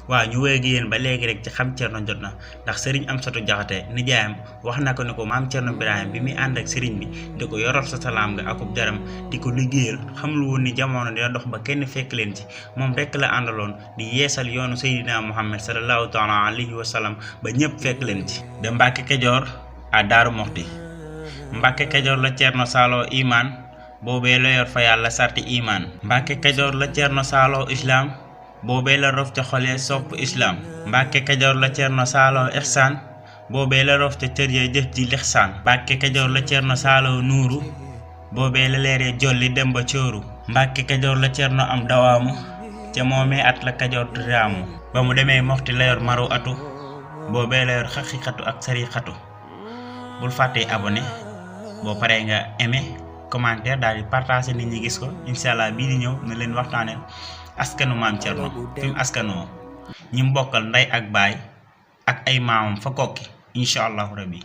waaw ñu wéy ak yéen ba léegi rek ci xam Cerno jot na ndax Serigne Amsatou Diakhaté nijaayam wax na ko ne ko maam Cerno Birahim bi muy ànd ak Serigne bi di ko yoral sa salaam nga akub daram di ko liggéeyal xamul woon ni jamono dina dox ba kenn fekk leen ci moom rek la àndaloon di yeesal yoonu Seydina Muhammad sallallahu taala alayhi wa sallam ba ñëpp fekk leen ci. de Mbàkke Kajoor à Daaru Moxti Mbàkke Kajoor la Cerno Saaloo imaan boobee la yor fa yàlla sarti imaan. Mbàkke Kajoor la Cerno Saaloo islam boobee la rof ca xolee sopp islam. Mbàkke Kajoor la Cerno Saaloo ihsaan boobee la rof ca cër ya jëf ji lixsaan. Mbàkke Kajoor la Cerno Saaloo nuuru boobee la leeree jolli dem ba cóoru. Mbàkke Kajoor la Cerno am dawaamu ca moomee at la Kajoor di raamu. ba mu demee Moxti la yor maru atu boobee la yor xaqiqatu ak sariqatu. bul fàttee abonné boo paree nga aimé commentaire daal di partagé nit ñi gis ko inshallah bii di ñëw na leen waxtaanee askanu maam Cerno fi mu askanoo ñi mbokkal ndey ak baay ak ay maamam fa kokki inshallah rabbi